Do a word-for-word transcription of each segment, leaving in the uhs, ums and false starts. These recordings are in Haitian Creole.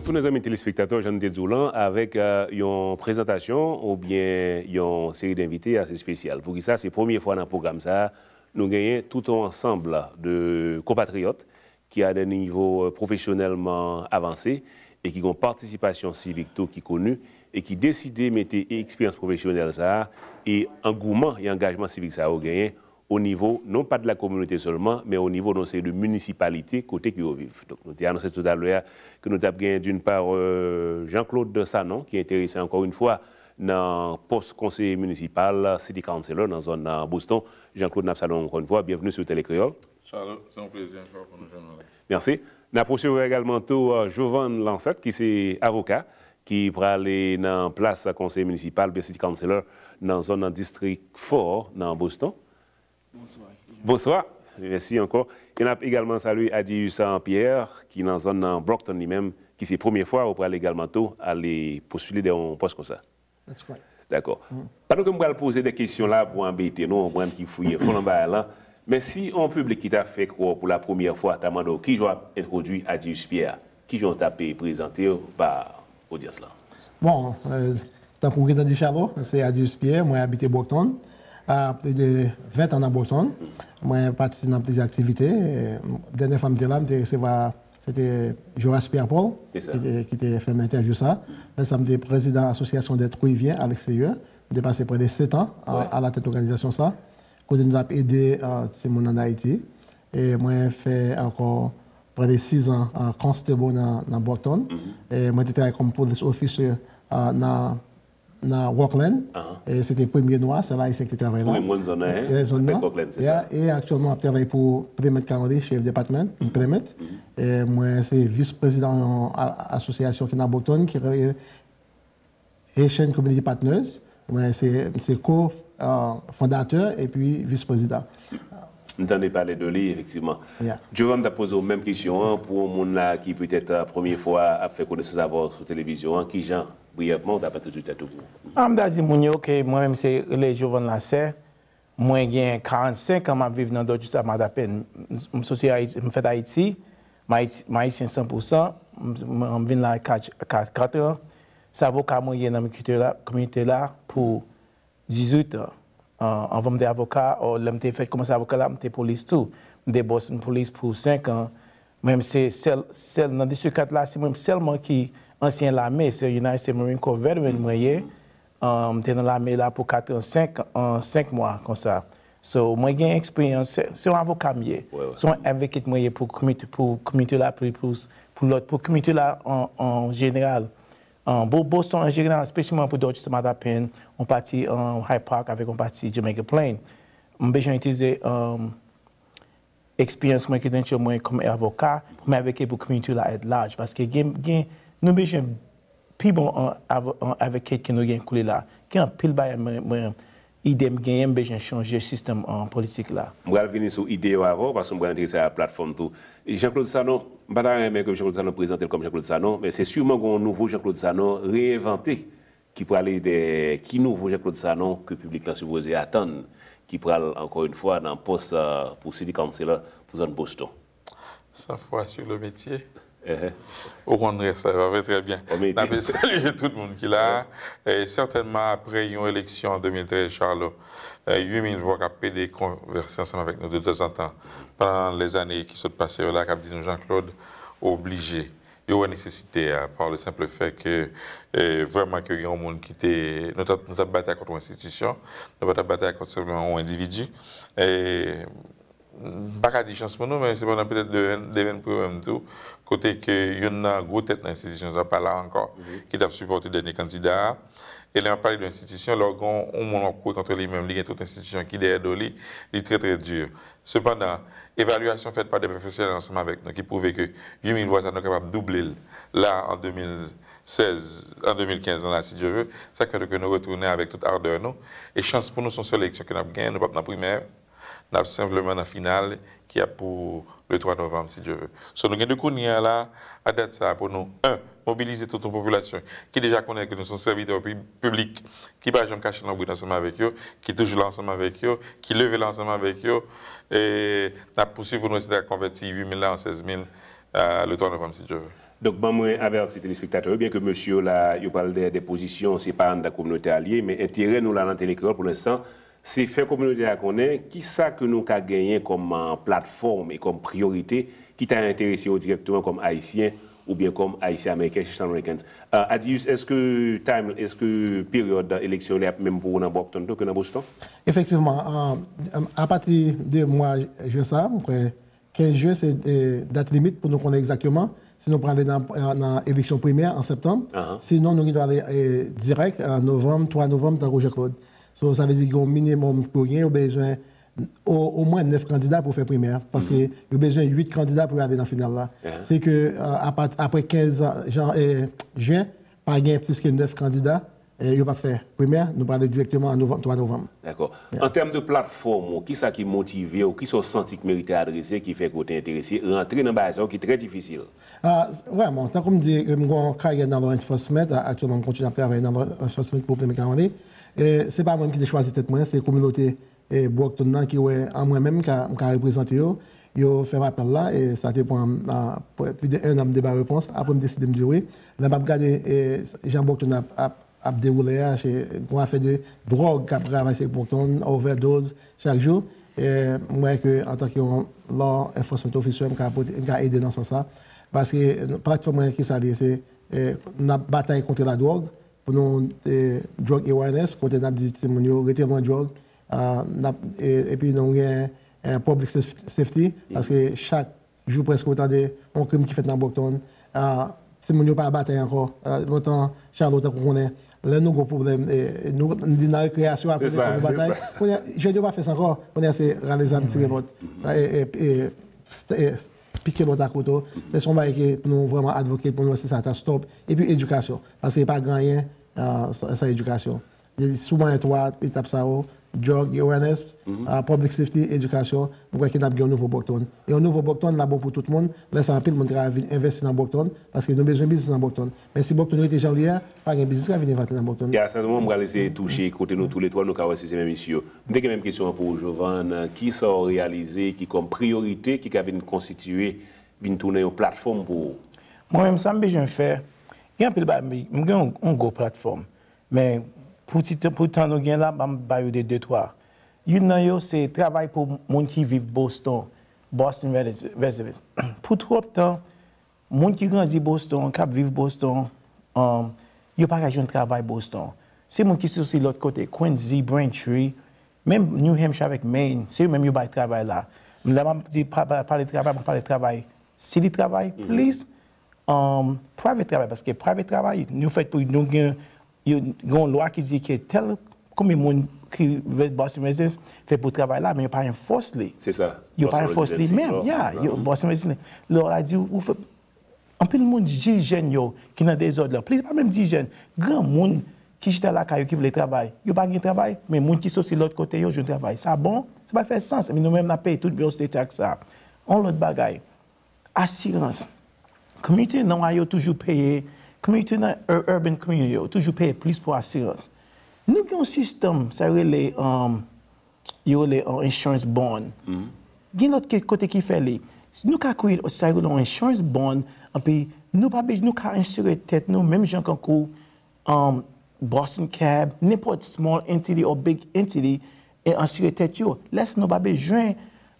Tounen zanmi telespektatè, jan n te di w lan, avèk, euh, yon prezantasyon oubyen yon seri denvite ase espesyal. Poukisa? Se premye fwa nan pwogram sa a, nou genyen tout yon ansanm de konpatriyòt ki a de nivo, euh, pwofesyonèlman avanse e ki gen yon patisipasyon sivik tou ki koni e ki deside mete eksperyans pwofesyonèl sa a e angouman e angajman sivik sa yo genyen o nivo, non pa de la kominote sèlman, men o nivo de yon seri de minisipalite kote ke yo viv. Donk, nou te anonse toutalè a ke nou t ap genyen, d'une part, euh, Jean-Claude Sanon, ki enterese ankò yon fwa nan pòs konseye minisipal, city councilor, nan zòn nan Boston. Jean-Claude, n ap salye w ankò yon fwa. Byenveni sou Tele Kreyòl. Charles, se yon plezi ankò pou nou jwenn ou la. Mèsi. N ap resevwa egalman tou, euh, Jovan Lancette, ki se avoka, ki prale nan plas konseye minisipal, oubyen city councilor, nan zòn nan distrik Fò, nan Boston. Bonswa. Bonswa. Mèsi ankò. E n ap egalman salye Adius Pierre, ki nan zòn nan Brockton li menm, ki se premye fwa ou pral egalman tou ale postile de yon pòs konsa. That's right. Dakò. Pandan ke m pral poze de kesyon la pou anbete nou, konprann ki fouye fon nan bagay lan, men si yon piblik ki ta fè kwè w pou la premyè fwa ta mande w kijan w ap entwodui Adius Pierre, kijan w t ap prezante w ba odyans lan? Bon, euh, tankou w gentan di, Charlot, se Adius Pierre, mwen abite Brockton. A, plis de ven tan nan Brockton. Mwen patisipe nan plizyè aktivite. Dènye fwa m te la, m te resevwa, se te Joras Pierre Paul, ki te, ki te fè m entèvyou sa. Lè sa, m te prezidan Asosyasyon dè Trou Ivyen a leksteryè. M te pase prè de sèt an a, a latèt òganizasyon sa, kote nou t ap ede, euh, timoun ann Ayiti. E mwen fè ankò prè de sis an, euh, constable nan, nan Brockton. E mwen te travay kòm police officer, euh, nan, nan Rockland. E se te premye nwa, sèl ayisyen ki te travay la. Ou menm konn zòn nan, hein? E zòn nan. Rockland, se sa. E aktyèlman, m ap travay pou Plymouth County Sheriff Department, Plymouth. E mwen se vis prezidan yon a, asosyasyon ki nan Brockton, ki rele Haitian Community Partners. Mwen se, se ko, euh, fondatè epi vis prezidan. M tande pale de li, efektivman. Yeah. Jovan, m t ap poze w menm kesyon an pou yon moun la ki petèt, euh, premye fwa ap fè konesans avè w sou televizyon an, kijan, briyèvman, ou t ap entwodui tèt ou pou? Ah, m ta di moun yo ke mwen menm se rele Jovan Lasè. Mwen gen karannsenk an, m ap viv nan Dorchester, Matapan. M, m soti Ayiti, m fèt Ayiti. M Ayiti, m Ayisyen san pou san. M, m, m vin la kat, kat, kat an. Se avoka mwen ye nan kominote la, kominote la pou dizuit an. An, anvan m te avoka, o, lè m te fèk kòmanse avoka la, m te polis tou. M te Boston Police pou senk an. Mwen menm se sèl, sèl nan distrik kat la, se mwen menm sèlman ki ansyen lame, se United States Marine Corps veteran mwen ye. An, m te nan lame la pou kat an, senk an, senk mwa konsa. So, mwen gen eksperyans, se, se yon avoka m ye. Se yon advocate mwen ye pou kominote, pou kominote la, pou, pou, pou lòt, pou kominote la an, an jeneral. An, Bo-, Boston an jeneral, espesyalman pou Dorchester, Matapan, yon pati, an, Hyde Park avèk yon pati Jamaica Plain. M bezwen itilize, an, eksperyans mwen, kredensyo mwen kòm avoka, pou mwen advocate pou kominote la at large. Paske gen, gen, nou bezwen pi bon an, av-, an advocate ke nou gen koulye la. Gen anpil bagay mwen, mwen, ide m genyen, m bezwen chanje sistèm an politik la. M pral vini sou ide yo avè w, paske m pral enterese a platfòm tou. Jean-Claude Sanon, m pa ta renmen ke Jean-Claude Sanon prezante l kòm Jean-Claude Sanon, men se siman gen yon nouvo Jean-Claude Sanon reyenvante ki prale de ki nouvo Jean-Claude Sanon ke piblik lan sipoze atann, ki pral, ankò yon fwa, nan pòs, euh, pou City Councilor pou zòn Boston. San fwa sou le metye. Ou konn rès la, va fè trè byen. N ap salye tout moun ki la. E sètènman, apre yon eleksyon an de mil trèz, Charlot, e, uit mil vwa k ap pede konvèse ansanm avèk nou de tanzantan, pandan lèzane ki sot pase yo la, k ap di nou, Jean-Claude, oblije. Yo wè nesesite a, pa le simple fait que, e, vrèman ke gen yon moun ki te, nou t ap, nou t ap batay kont yon enstitisyon, nou pa t ap batay kont senpleman yon endividi. E, m pa ka di chans pou nou, men sepandan petèt de, de pou yo menm tou, kote ke youn nan gwo tèt nan enstitisyon sa pa la ankò, ki t ap sipòte dènye kandida a. E lè m ap pale de enstitisyon, lè w gen yon moun w ap kouri kont li menm, li gen tout enstitisyon ki dèyè do li, li trè, trè di. Sepandan, evalyasyon fèt pa de pwofesyonèl ansanm avèk nou ki pwouve ke uit mil vwa sa nou kapab double l la an de mil sèz, an de mil kenz lan la, si Dye vle. Sa k fè ke nou retounen avèk tout ardè nou. E chans pou nou, se yon sèl eleksyon ke n ap genyen, nou p ap nan primè, n ap senpleman nan final ki ap pou le twa novanm, si Dye vle. So, nou gen de kounye a la, a dat sa a, pou nou, en, mobilize tout yon popilasyon ki deja konnen ke nou se yon sèvitè pi-, piblik, ki pa janm kache lanbrit ansanm avèk yo, ki toujou la ansanm avèk yo, ki leve la ansanm avèk yo, e n ap pousuiv pou nou eseye konvèti uit mil la an sèz mil, euh, le twa novanm, si Dye vle. Donk, ban mwen avèti telespektatè yo, byen ke mesye yo la, yo pral dèyè de pozisyon, se pa anndan kominote a l ye, men enterè nou la nan Tele Kreyòl pou lenstan, se fè kominote a konnen kisa ke nou ka genyen kòm, ah, platfòm e kòm priyorite ki ta enterese yo dirèkteman kòm Ayisyen oubyen kòm Ayisyen Ameriken, Haitian Americans. Ah, Adius, èske time, èske peryòd eleksyon yo ap menm pou ou nan Brockton tou ke nan Boston? Efektivman, ah, apati de mwa jen sa, m kwè, kenz jen se, eh, dat limit pou nou konnen egzakteman si nou prale nan, nan eleksyon primè an septanm. Sinon, nou gen dwa ale, eh, dirèk an novanm, twa novanm, tankou Jean Claude. So, sa vle di gen yon minimòm pou gen, yo bezwen o, omwen nèf kandida pou fè primè. Paske yo bezwen uit kandida pou yo ale nan final la. Se ke, eh, apa-, apre kenz jan, eh, jen, pa gen plis ke nèf kandida. Eh, yo p ap fè primè, nou prale dirèkteman an novanm, twa novanm. Dakò. An tèm de platfòm ou, kisa ki motive w, kisa w santi ki merite adrese, ki fè ke w te enterese rantre nan bagay sa yo ki trè difisil? Ah, vrèman, tankou m di, m gen yon karyè nan law enforcement, a-, aktyèlman m kontinye ap travay nan law enforcement pou Pimika County. E se pa mwen ki te chwazi tèt mwen, se kominote, e, Brockton nan ki wè an mwen menm m ka, m ka reprezante yo. Yo fè m apèl la, e sa te pran, ah, plis de en an m te ba repons. Apre m deside m di wi. Lè m ap gade, e, jan Brockton ap, ap ap dewoule a, se yon afè de dwòg k ap ravase Brockton, overdose, chak jou. E m wè ke antanke yon law enforcement officer, m ka pote, m ka ede nan sans sa. Paske platfòm mwen, ki sa l ye, se, e, n ap batay kont ladwòg, pou nou, e, drug awareness, kote n ap di timoun yo rete lwen dwòg, a, n ap, e, epi nou gen, e, public saf-, safety, paske chak jou prèske ou tande yon krim ki fèt nan Brockton. Ah, timoun yo pa batay ankò. Ah, lontan, Charlotte, tankou konnen, lè nou gen pwoblèm, e, nou, nou di nan rekreyasyon, apre lekòl nou batay. Kounye a, jèn yo pa fè sa ankò. Kounye a, se rale zam, tire lòt. E, e, e, s-, e, pike lòt ak kouto. Se yon bagay ke pou nou vrèman advoke, pou nou wè si sa ta stop. Epi edikasyon. Paske pa gen anyen, ah, san, san edikasyon. Sou mwayen twa etap sa yo, drug awareness, ah, public safety, edikasyon, mwen kwè ke n ap gen yon nouvo Brockton. E yon nouvo Brockton la bon pou tout moun, lè sa anpil moun ka vin envesti nan Brockton, paske nou bezwen biznis nan Brockton. Men si Brockton rete jan l ye a, pa gen biznis k ap vin envesti nan Brockton. Ya, sètènman, m pral eseye touche kote nou toulètwa, nou ka wè si se menm isi yo. M te gen menm kesyon an pou ou, Jovane. Kisa w reyalize ki kòm priyorite ki ka vin konstitiye, vin tounen yon platfòm pou ou? Mwen menm, sa m bezwen fè, gen anpil bagay, m gen yon, yon gwo platfòm. Men, pou ti tan, pou tan nou gen la, ban m ba yo de, de, twa. Youn nan yo, se travay pou moun ki viv Boston, Boston residents. Pou twòp tan, moun ki grandi Boston, k ap viv Boston, um, yo pa ka jwenn travay Boston. Se moun ki soti lòt kote, Quincy, Braintree, menm New Hampshire avèk Maine, se yo menm yo bay travay la. Lè m ap di pa, pa, pale travay, m pale travay, city travay, plis, um, private travay, paske private travay, nou fèt pou nou gen, yo, gen yon lwa ki di ke tèl konbyen moun ki Boston residents fè pou travay la, men yo pa enforce li. Se sa. Yo pa enforce li menm, ya, yo, Boston residents. Lè w la di, ou fè, anpil moun, jis jèn yo, ki nan dezòd la, plis pa menm jis jèn, granmoun ki chita lakay yo ki vle travay, yo pa gen travay, men moun ki soti lòt kote yo jwenn travay. Sa bon? Sa pa fè sans. Men nou menm n ap peye tout real estate tax sa. Yon lòt bagay, asirans. Community nan wa yo toujou peye, community nan ur-, urban community yo toujou peye plis pou asirans. Nou gen yon sistèm, sa yo rele, um, yo rele, uh, insurance bond. Gen lòt ke, kote ki fè li. Nou ka kreye sa yo rele yon insurance bond, anpi nou pa bezwen, nou ka ensire tèt nou, menm jan kankou, um, Boston Cab, nenpòt small entity or big entity, e ensire tèt yo. Lè sa nou pa bezwen,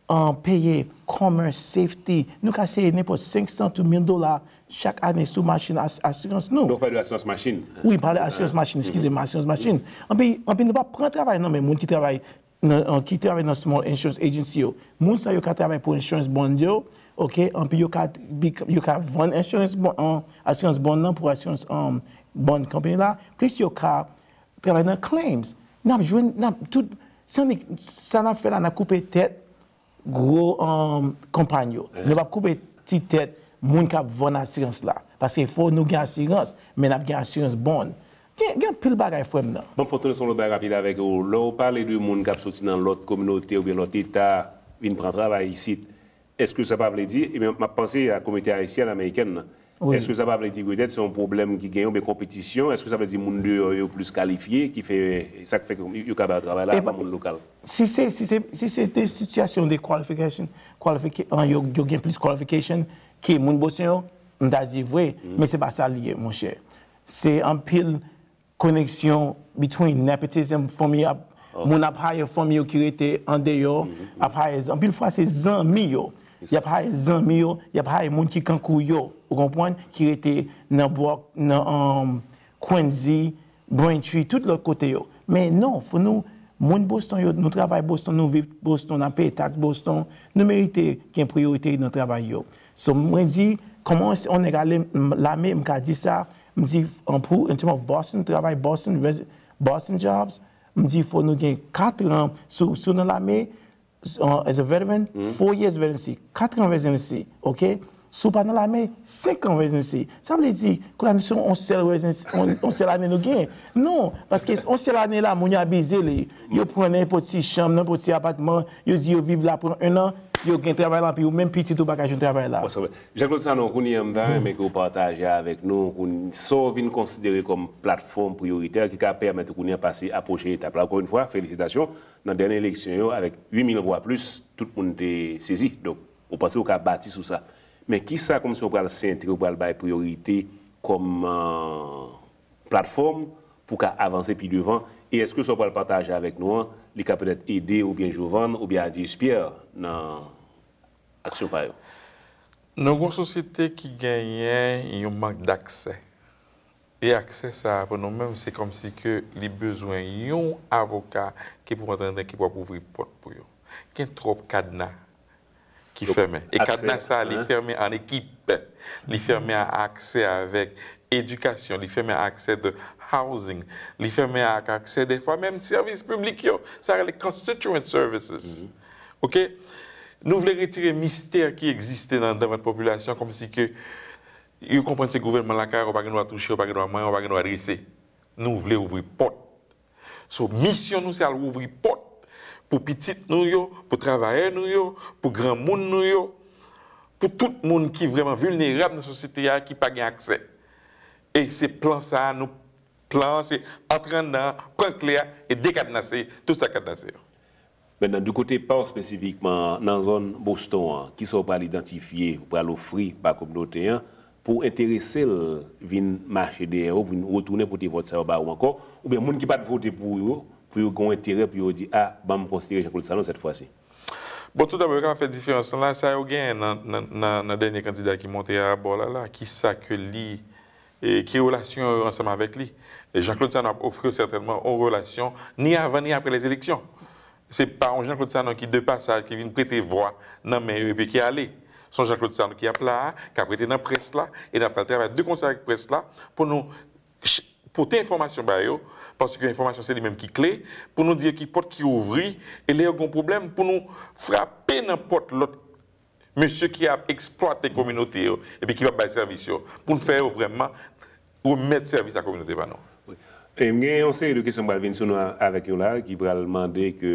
um, peye commerce, safety. Nou ka seye nenpòt senk san to mil dola chak ane sou machin as-, asirans nou. Donk, w pale de asirans machin. Wi, pale asirans machin, eskize m, asirans machin. Anpi, anpi nou pa pran travay nan men moun ki travay nan, an, ki travay nan small insurance agency yo. Moun sa yo ka travay pou insurance bond yo, oke, anpi yo ka, yo ka vann insurance bond, an, asirans bond nan pou asirans, an, bond company la, plis yo ka travay nan claims. N ap jwenn, n ap tout, sa n, sa n ap fè la, n ap koupe tèt gwo, um, konpayi yo. Nou p ap koupe ti tèt moun k ap vann asirans la. Paske fò nou gen asirans, men n ap gen asirans bond. Gen, gen anpil bagay, frè m nan. Bon, pou tounen sou yon lòt bagay rapid avèk ou, lè w pale de moun k ap soti nan lòt kominote oubyen lòt eta vin pran travay isit, èske sa pa vle di, ebyen, m ap panse a kominote ayisyèn amerikèn nan, èske sa pa vle di petèt se yon pwoblèm ki genyen oubyen konpetisyon? Èske sa vle di moun deyò yo plis kalifye ki fè, sa k fè ke yo ka ba yo travay la, apa moun lokal? Si se, si se, si se de sitiyasyon de qualification, qualifica-, an, yo, yo gen plis qualification ke moun Boston yo, m ta di vre, men se pa sa l ye, monchè. Se anpil koneksyon between nepotism, fanmi ap, moun ap hire fanmi yo ki rete andeyò, ap hire, anpil fwa se zanmi yo. Y ap hire zanmi yo, y ap hire moun ki kankou yo, ou konprann, ki rete nan Brock, nan um, Quincy, Braintree, tout lòt kote yo. Men non, fò nou, moun Boston yo, nou travay Boston, nou viv Boston, n ap peye taks Boston, nou merite gen priyorite nan travay yo. So, mwen di, kòman yon nèg ale lame, m ka di sa, m di, an pou, in term of Boston, travay Boston, res- Boston jobs, m di, fò nou gen kat an, si w nan lame, uh, as a veteran, four years residency, kat an residency, ok? Si w pa nan lame, senk an residency. Sa vle di, kounye a nou se yon sèl residency, yon, yon sèl ane nou gen. Non, paske yon sèl ane la, moun yo abize li. Yo pran nenpòt ti chanm, nenpòt ti apatman, yo di yo viv la pran un an, yo gen travay la, epi ou menm pitit ou pa ka jwenn travay la. Jean-Claude Sanon, kounye a m ta renmen ke w pataje avèk nou sa w vin konsidere kòm platfòm priyoritè ki ka pèmèt ou kounye a pase apwoche etap la. Ankò yon fwa, felisitasyon. Nan dènye eleksyon yo, avèk uit mil vwa plis, tout moun te sezi. Donk, ou panse ou ka bati sou sa. Men kisa kòmsi ou pral sentre, ou pral bay priyorite kòm platfòm pou ka avanse pi devan? E èske sa ou pral pataje avèk nou an, li ka petèt ede oubyen Jovane oubyen Adius Pierre nan aksyon pa yo? Nou gen yon sosyete ki genyen yon mank daksè. E aksè sa a pou nou menm, se kòmsi ke li bezwen yon avoka ki pou antre anndan, ki pou ap ouvri pòt pou yo. Gen twòp kadna ki fèmen. E kadna sa a, li fèmen an ekip. Li fèmen a aksè avèk edikasyon, li fèmen a aksè de housing, li fèmen a aksè dèfwa menm sèvis piblik yo, sa rele constituent services. Oke? Nou vle retire mistè ki egziste nan anndan vant popilasyon kòmsi ke yo konprann se gouvènman lakay, ou pa gen dwa touche, ou pa gen dwa manyen, ou pa gen dwa drese. Nou vle ouvri pòt. So, misyon nou se al ouvri pòt pou pitit nou yo, pou travayè nou yo, pou granmoun nou yo, pou tout moun ki vrèman vilnerab nan sosyete a ki pa gen aksè. E se plan sa a nou plan an se antre anndan, pran kle a e dekadnase tout sa k kadnase yo. Mentnan, di kote pa w espesifikman, nan zòn Boston an, kisa w pral idantifye, ou pral ofri ba kominote an pou enterese l vin mache dèyè w, vin retounen pote vòt sa yo ba ou ankò, oubyen moun ki pa t vote pou yo, pou yo gen yon enterè pou yo di, a, ban m konsidere Jean-Claude Sanon sèt fwa si? Bon, toudabò, yo kapab fè diferans lan la, sa yo genyen nan, nan, nan, nan dènye kandida ki monte a bò la, la, kisa ke li, e, ki relasyon yo ansanm avèk li. E Jean-Claude Sanon ap ofri yo sètènman yon relasyon ni avan ni apre lèzeleksyon. Se pa yon Jean-Claude Sanon ki de pasaj, ki vin prete vwa nan men yo epi ki ale. Se yon Jean-Claude Sanon ki ap la a, k ap rete nan près la, e n ap pral travay de konsè avèk près la pou nou pote enfòmasyon ba yo, paske enfòmasyon se li menm ki kle, pou nou di yo ki pòt ki ouvri, e lè yo gen yon pwoblèm, pou nou frape nan pòt lòt mesye ki ap eksplwate kominote yo, epi ki p ap bay sèvis yo, pou n fè yo vrèman remèt sèvis a kominote pa nou. E m gen yon seri de kesyon m pral vin sou nou avèk yo la, ki pral mande ke,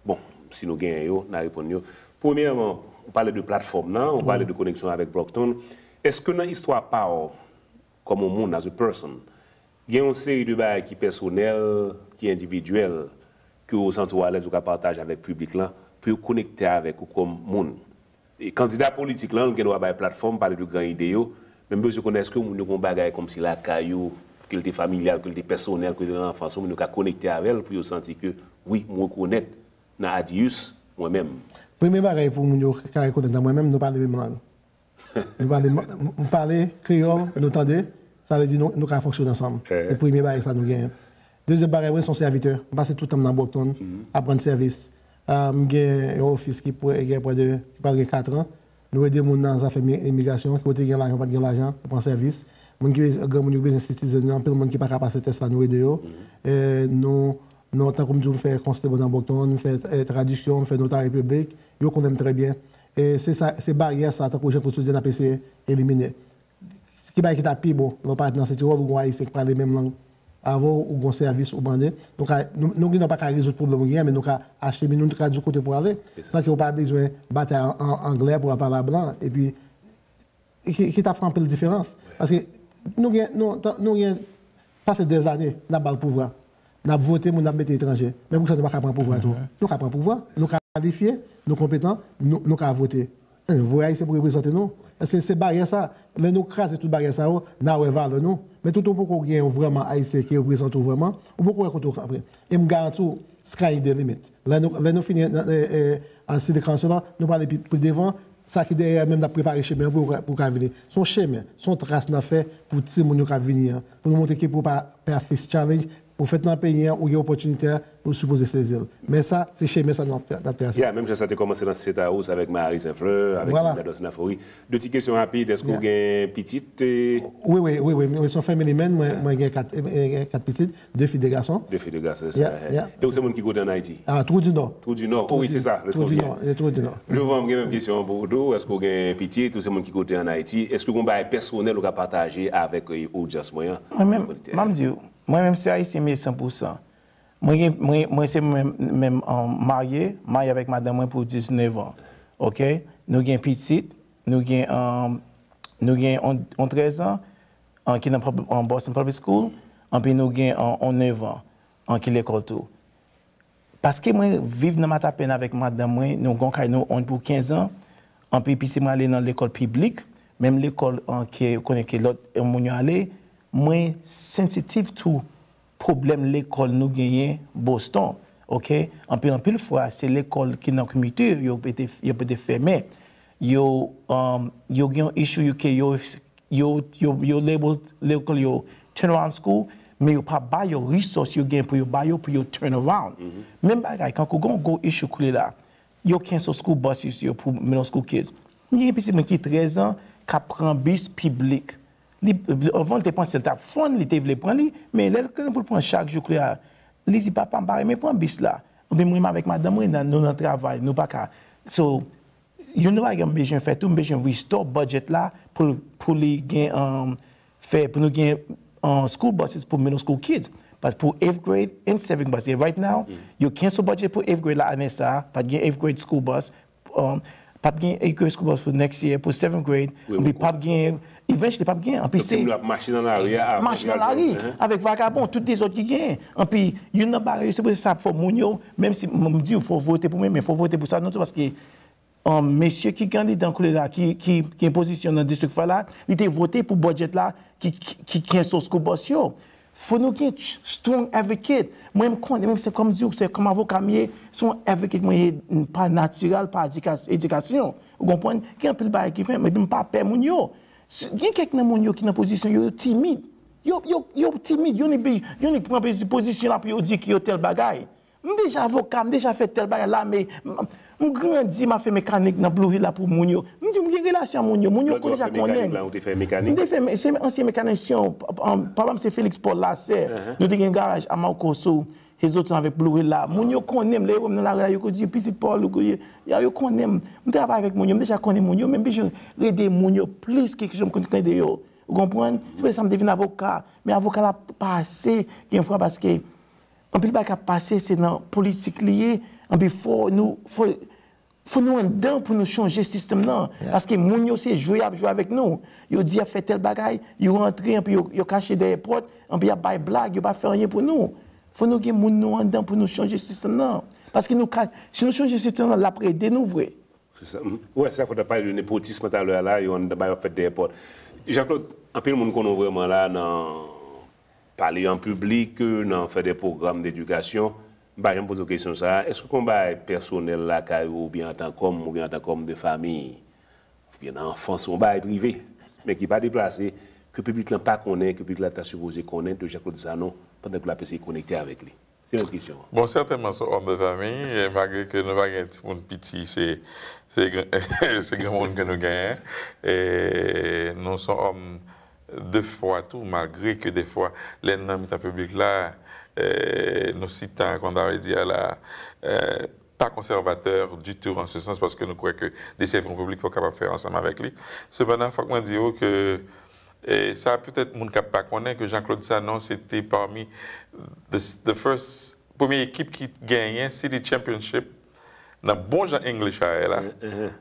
bon, si nou genyen yo, n a reponn yo. Premyèman, ou pale de platfòm nan, ou pale de koneksyon avèk Brockton. Èske nan istwa pa w, kòm yon moun, as a person, gen yon seri de bagay ki pèsonèl, ki endividyèl, ke w santi w alèz ou ka pataje avèk piblik lan, pou yo konekte avèk ou kòm moun? E kandida politik lan, l gen dwa bay platfòm, pale de gran ide yo, men m bezwen konnen èske moun yo gen yon bagay kòmsi lakay yo, ke l te familyal, ke l te pèsonèl, ke l te nan lanfans yo, moun yo ka konekte avè l pou yo santi ke, wi, m rekonèt nan Adius, mwen menm. Premye bagay pou moun yo ka rekonèt nan mwen menm, nou pale menm lang. Nou pale, m pale kreyòl, nou tande, sa vle di nou, nou ka fonksyone ansanm. Se premye bagay sa nou genyen. Dezyèm bagay, mwen se yon sèvitè. M pase tout tan m nan Brockton, ap rann sèvis. Ah, m gen yon ofis ki pre, gen prè de, ki pral gen kat an. Nou ede moun nan zafè mi, imigrasyon, ki kote gen lajan, pa t gen lajan, nou pran sèvis. Moun ki, granmoun yo bezwen citizen, anpil moun ki pa ka pase tès la, nou ede yo. E nou, nou, tankou m di w, m fè konstabl nan Brockton, m fè, eh, tradiksyon, m fè notari piblik, yo konnen m trè byen. E se sa, se baryè sa, tankou Jean Claude Sodier, n ap eseye elimine. Ki bagay ki ta pi bon, lè w parèt nan City Hall, ou gen yon Ayisyen ki pale menm lang avè w, ou gen yon sèvis ou mande. Nou ka, nou, nou gen pa ka rezoud pwoblèm ou genyen, men nou ka achemine w, nou ka di w kote pou w ale, san ke w pa bezwen batay an, an anglè pou w al pale a blan. Epi, ki, ki ta fè anpil diferans. Paske nou gen, nou, nou gen pase dèzane, n ap ba l pouvwa. N ap vote moun, n ap mete etranje. Men poukisa nou pa ka pran pouvwa tou? Nou ka pran pouvwa, nou kalifye, nou konpetan, nou, nou ka vote. Voye Ayisyen pou reprezante nou. Paske se baryè sa. Lè nou kraze tout baryè sa yo, n a wè valè nou. Men tout ou poko gen yon vrèman Ayisyen ki reprezante w vrèman, ou poko wè kote w kanpe. E m garanti w, sky is the limit. Lè nou, lè nou fini nan, eh, eh, an City Council la, nou prale pi, pi devan, sa ki dèyè menm n ap prepare chemen an pou, pou ka vini. Se yon chemen, se yon tras n ap fè pou timoun yo k ap vini an. Pou nou montre ke pou pa, pa face challenge, ou fèt nan peyi an, ou gen opòtinite a, ou sipoze sezi l. Men sa, se chemen sa n ap, n ap trase. Ya, menm jan sa te kòmanse nan State House avèk Marie Saint-Fleur, avèk Voilà. Linda Dawson Laforie. De ti kesyon rapid, èske w gen pitit? Wi, wi, wi, wi, mwen se yon family man, mwen, mwen gen kat, eh, eh, kat pitit, de fi, de gason. De fi, de gason, Yeah, sa. Yeah. E ou se moun ki kote an Ayiti? Ah, Trou du Nord. Trou du Nord. Oh, wi, se sa. Trou du Nord, yeah, Trou du Nord. Jovan, m gen menm kesyon pou ou tou. Èske w gen pitit ou se moun ki kote an Ayiti? Èske w gen yon bagay pèsonèl ou ka pataje avèk, eh, odyans mwen an? Mwen menm, m ap di w, mwen menm se Ayisyen m ye san pou san. Mwen gen, mwen, mwen se mwen menm, um, marye, marye avèk madanm mwen pou diznèf an. Oke? Nou gen pitit, nou gen, um, nou gen on, on trèz an, an ki nan pub- an Boston Public School, anpi nou gen on, on nèf an, an ki lekòl tou. Paske mwen viv nan Matapen avèk madanm mwen, nou gen kay nou on pou kenz an, anpi pitit mwen ale nan lekòl piblik, menm lekòl an ke ou konnen ke lòt moun yo ale, mwen sensitive to pwoblèm lekòl nou genyen Boston, oke? Anpil, anpil fwa, se lekòl ki nan komite yo pete, yo pete fèmen. Yo, um, yo gen yon issue yo ke yo, yo, yo, yo label lekòl yo turnaround school, men yo pa ba yo resource yo gen pou yo ba yo pou yo turn around. Menm bagay, kankou gen yon gwo issue koulye la, yo cancel school buses yo pou middle school kids. M gen pitit mwen ki trèz an, k ap pran bis piblik. Li, anvan, l te panse l t ap fun, li te vle pran li, men lè l gen pou l pran chak jou koulye a, li di, "Papa, m pa renmen pran bis la." Oubyen mwen menm avèk madanm mwen, nan, nou nan travay, nou pa ka. So, youn nan bagay m bezwen fè tou, m bezwen restore budget la pou, pou li gen, um, fè, pou nou gen, um, school buses pou middle school kids. Paske pou eighth grade and seventh grade, paske right now, yo cancel budget pou eighth grade la ane sa, pa t gen eighth grade school bus, um, p ap gen eighth grade school bus pou next year, pou seventh grade, anpi p ap gen, eventually p ap gen, anpi se, Timoun yo ap mache nan lari a. Mache nan lari, avèk vagabon, tout dezòd ki genyen. Anpi, youn nan bagay yo, se pou sa fò moun yo, menm si m di w fò vote pou mwen, men fò vote pou sa non tou, paske, um, mesye ki kandidan koulye la, ki, ki, ki gen pozisyon nan distrik fwa la, li te vote pou budget la, ki, ki, ki cancel school bus yo. Fò nou gen ch- strong advocate. Mwen, m konnen, menm se kòm di w, se kòm avoka m ye, se yon advocate mwen ye, pa natirèl, pa edika- edikasyon. Ou konprann? Gen anpil bagay ki fè, men m pa pè moun yo. Si- Gen kèk nan moun yo ki nan pozisyon yo, yo timid. Yo, yo, yo timid, yo ni, yo ni pran pozisyon la pou yo di ki yo tèl bagay. M deja avoka, m deja fè tèl bagay la, men m, m grandi, m ap fè mekanik nan Blue Hill la pou moun yo. M di, m gen relasyon ak moun yo, moun yo deja konnen m. Ou te fè mekanik? M te fè, se ansyen mekanisyen, papa m se Félix Paul Lassè. Nou te gen garaj a Mawko sou Hezoton avèk Blue Hill la. Moun yo konnen m, lè yo wè m nan lari la, yo ko di, "Pitit Paul, ou ko ye." Ya, yo konnen m. M travay avèk moun yo, m deja konnen moun yo, men m bezwen rede moun yo plis ke jan m konn rede yo. Ou konprann? Se pou sa m te vin avoka. Men avoka la pa ase, gen fwa, paske anpil bagay k ap pase, se nan politik li ye. Anpi fò nou, fò, fò nou anndan pou nou chanje sistèm nan. Paske moun yo se jwe y ap jwe avèk nou. Yo di y ap fè tèl bagay, yo rantre, anpi yo, yo kache dèyè pòt, anpi y ap bay blag, yo pa fè anyen pou nou. Fò nou gen moun nou anndan pou nou chanje sistèm nan. Paske nou ka, si nou chanje sistèm nan, l ap ede nou vre. Se sa. Ou wè, sa fò ta pale de nepotism talè a la, yo anndan bagay ap fèt dèyè pòt. Jean Claude, anpil moun konnen w vrèman la nan pale an piblik, nan fè de pwogram dedikasyon. M pa janm poze w kesyon sa a. Èske w gen yon bagay pèsonèl lakay ou oubyen antan kòm, oubyen antan kòm de fanmi, oubyen nan anfans ou, yon bagay prive, men ki pa deplase, ke piblik lan pa konnen, ke piblik la ta sipoze konnen de Jean Claude Sanon pandan ke l ap eseye konekte avèk li? Se yon kesyon. Bon, sètènman, se yon òm de fanmi, e malgre ke nou pa gen timoun piti, se, se, se granmoun ke nou genyen. E nou se yon òm de fwa tou, malgre ke defwa, lè n nan mitan piblik la, e nou sitan, kòm ta vle di a la, e pa konsèvatè ditou an se sans, paske nou kwè ke desevo yon piblik, fò w kapab fè ansanm avèk li. Sepandan, fòk mwen di w ke, e sa petèt moun k ap pa konnen, ke Jean Claude Sanon, se te pami the, the first, premye ekip ki genyen City Championship nan bon jan English a la,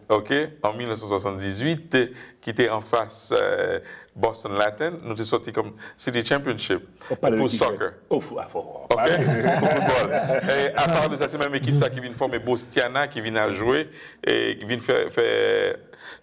ok, an mil nèf san swasanndizuit, ki te anfas Boston Latin, nou te sòti kòm City Championship pou soccer. Ok, pou foutbòl. E apa de sa, se menm ekip sa ki vin fòme Bostiana, ki vin al jwe, e ki vin fè, fè,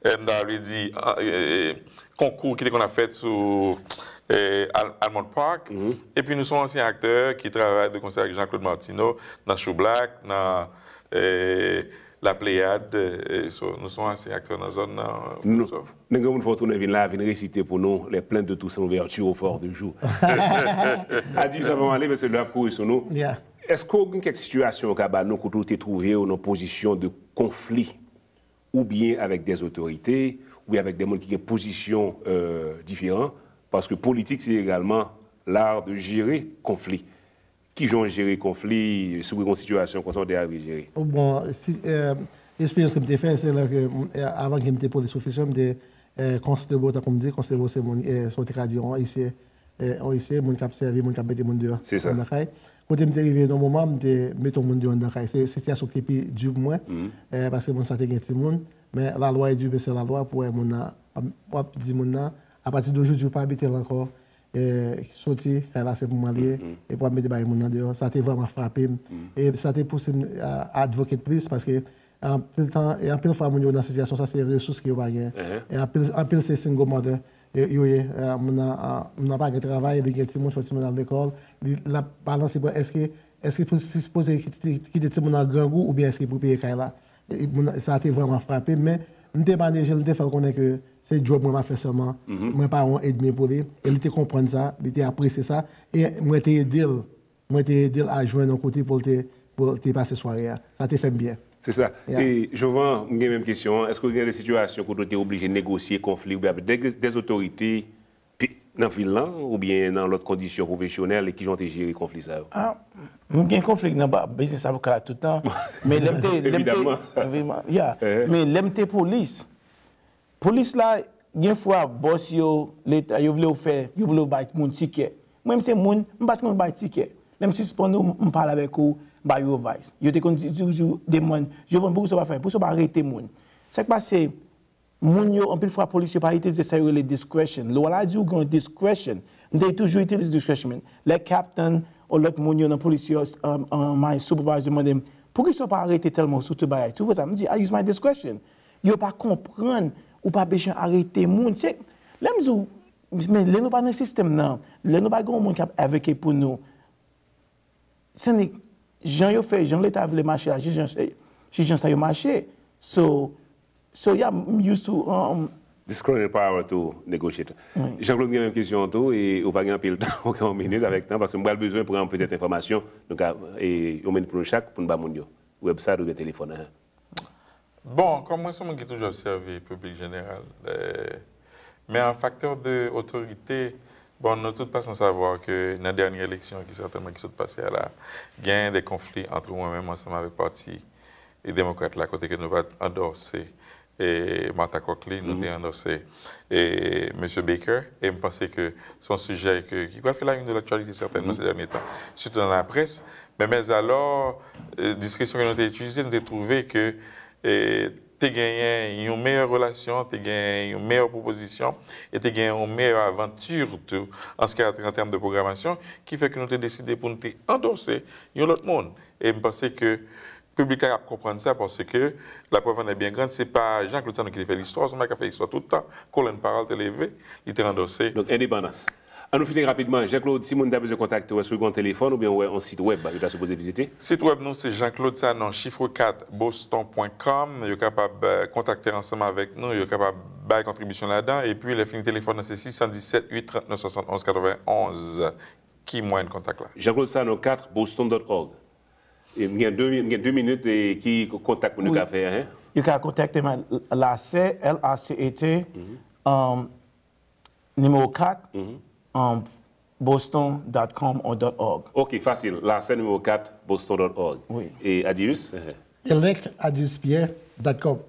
e, m ta vle di, e, konkou ki te konn ap fèt sou e, Al- Almond Park. Epi nou se yon ansyen aktè ki travay de konsè ak Jean-Claude Martineau nan Shoe Black, nan e, La Pléiade. E, so, nou se yon ansyen aktè nan zòn nan. Nou, nou gen moun fò tounen vin la, vin resite pou nou Les plaintes de Toussaint Louverture au fort du jour. Adi, sa va ale, paske lè ap kouri sou nou. Èske w gen kèk sitiyasyon w ka ba nou kote w te twouve w nan pozisyon de konfli oubyen avèk dè otorite, oubyen avèk dè moun ki gen pozisyon diferan, paske politik se egalman l'art de gérer konfli. Kijan w jere konfli, si w gen yon sitiyasyon konsa w te arive jere? Bon, eksperyans ke m te fè, se lè ke, avan ke m te police officer, m te constable, tankou m di, constable se moun, sa w te ka di, yon huissier, yon huissier, moun k ap sèvi, moun k ap mete moun deyò anndan kay. Kote m te rive nan moman, m te mete yon moun deyò anndan kay. Se sitiyasyon ki te pi di pou mwen, paske moun sa te gen timoun. Men lalwa e di, men se lalwa pou wè moun nan, w ap di moun nan, apati de jodi ou pa abite la ankò, soti, kay la se pou mwen li ye, epi w ap mete bagay moun nan deyò. Sa te vrèman frape m. E sa te pouse m advocate plis, paske anpil tan, e anpil fwa moun yo nan sitiyasyon sa, se resous ke yo pa gen. E anpil, anpil se single mother yo ye. Moun nan, moun nan pa gen travay, li gen timoun, fò timoun al lekòl, li, l ap balanse pou èske, èske pou sipoze kite, kite timoun nan grangou oubyen èske pou peye kay la. Sa te vrèman frape m, men m te maneje l, m te fè l konnen ke se djòb mwen m ap fè sèlman, mwen pa yon edmi pou li, e li te konprann sa, li te apresye sa, e mwen te ede l. Mwen te ede l al jwenn yon kote pou l te, pou l te pase sware a. Sa te fè m byen. Se sa. E Jovan, m gen menm kesyon an. Èske w gen de sitiyasyon kote w te oblije negosye konfli oubyen avèk de, de otorite nan vil lan oubyen nan lòt kondisyon pwofesyonèl e kijan w te jere konfli sa yo? Ah, m gen konfli nan biznis avoka la tout tan. Men lè m te, lè m te, yeah. Men lè m te polis, polis la, gen fwa bòs yo, leta, yo vle w fè, yo vle w bay moun tikè. Mwen, m se moun, m pa t konn bay tikè. Lè m sispann ou, m pale avèk ou, m ba yo advice. Yo te konn di, di, di, demann, Jovon, poukisa w pa fè? Poukisa w pa arete moun? Sa k pase, moun yo, anpil fwa, polis yo pa itilize sa yo rele discretion. Lwa la di w gen yon discretion. M te toujou itilize discretion, men lè captain ou lòt moun yo nan polis yo, my supervisor mande m, poukisa w pa arete tèl moun sou tout bagay? Tou sa, m di, I use my discretion. Yo pa konprann ou pa bezwen arete moun. Se, lè m di w, men lè nou pa nan sistèm nan, lè nou pa gen yon moun k ap advocate pou nou, se jan yo fè, jan leta vle mache a, se jan, se jan sa yo mache. So, so yeah, m used to, um, Discretionary power to negotiate. Jean Claude gen menm kesyon an tou, e ou pa gen anpil tan, ou gen yon minit avèk tan, paske m pral bezwen pran petèt enfòmasyon, nou ka, e, yon minit pou nou chak, pou n ba moun yo. Website oubyen telefòn an. Bon, kòm mwen se yon moun ki toujou ap sèvi piblik jeneral, e, men an facteur de autorité, bon, nou tout pa san savwa ke nan dènye eleksyon ki sètènman ki sot pase a la, gen de konfli ant mwen menm ansanm avèk pati demokrat la, kote ke nou pa t andòse e Martha Coakley, nou te andòse e mesye Baker, e m panse ke se yon sijè ke, ki pral fè la une de l'actualité sètènman ces derniers temps, sitou nan laprès. Men, mèzalò, e, diskresyon ke nou te itilize, nou te twouve ke, e, te genyen yon meyè relasyon, te genyen yon meyè pwopozisyon, e te genyen yon meyè avanti tou, an se ki a tèm de pwogramasyon, ki fè ke nou te deside pou nou te andòse yon lòt moun. E m panse ke piblik la ap konprann sa, paske la preuve en est bien grande, se pa Jean Claude Sanon ki te fè listwa, se yon nèg k ap fè listwa tout tan. Colin Powell te leve, li te andòse. Donk, endepandans. An nou fini rapidman, Jean Claude, si moun ta bezwen kontakte w, èske w gen yon telefòn oubyen w wè yon sit wèb yo ta sipoze vizite? Sit wèb nou se jean claude sanon chiffre quatre boston point com. Yo kapab, e, kontakte ansanm avèk nou, yo kapab bay kontribisyon ladan, epi lè fini telefòn nan se six cent dix-sept huit trente-neuf soixante-onze quatre-vingt-onze ki mwayen kontak la. Jean Claude Sanon quatre boston dot org. E m gen de, m gen de minit, e ki kontak moun yo ka fè, hein? Yo ka kontakte mwen, Lacet, L A C E T, um, nimewo kat, um, boston dot com ou dot org. Ok, fasil. Lacet nimewo kat, boston dot org. Wi. E Adius? Elec adius pierre dot com.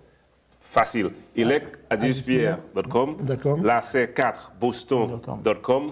Fasil. Elec adius pierre dot com. Lacet quatre boston dot com.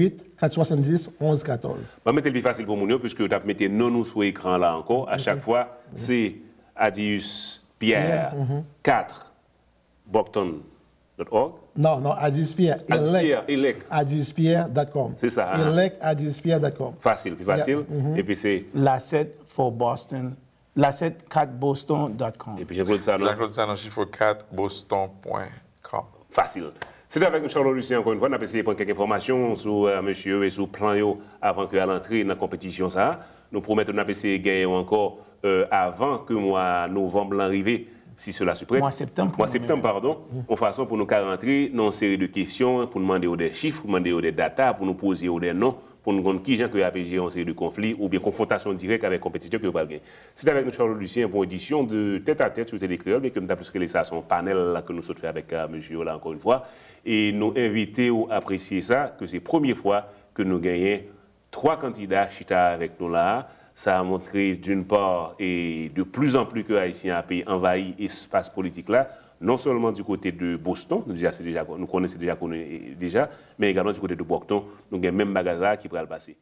huit, quatre-vingt-dix, onze quatorze. Mwen mete l pi fasil pou moun yo, puiske yo t ap mete non nou sou ekran la ankò. A chak fwa, se Adius Pierre, quatre, Boston dot org. Non, non, Adius Pierre, Adius elect, Pierre, elect. Adius Pierre dot com. Se sa, ah. Elect Adius Pierre dot com. Fasil, pi fasil. Epi se Lasset for Boston, lasset kat boston dot com. Epi Jean-Claude Sanon. Jean-Claude Sanon, chiffre quatre, boston point com. Fasil. Se te avèk nou Charles Lucien, ankò yon fwa, n ap eseye pran kèk enfòmasyon sou, euh, mesye yo e sou plan yo avan ke y al antre nan konpetisyon sa a. Nou pwomèt nou ap eseye genyen yo ankò, euh, avan ke mwa novanm lan rive, si cela se prête. Mwa septanm pou nou menm. Mwa septanm, padon, yon fason pou nou ka rantre nan yon seri de kesyon, pou nou mande yo de chif, pou nou mande yo de data, pou nou poze yo de non, pou nou konn kijan ke y ape jere yon seri de konfli oubyen konfwontasyon dirèk avèk konpetitè ke yo pral gen. Se te avèk nou Charles Lucien pou yon edisyon de Tèt a Tèt sou Tele Kreyòl, byen ke m ta plis rele sa se yon panèl la ke nou sot fè avèk, euh, mesye yo la ankò yon fwa. E nou envite w apresye sa, ke se premye fwa ke nou genyen twa kandida chita avèk nou la a. Sa a montre, d'une part, e de plus en plus ke Ayisyen ape anvayi espas politik la, non sèlman du côté de Boston, nou deja, se deja, nou konnen se deja koni, e, deja, men egalman du côté de Brockton, nou gen menm bagay la ki pral pase.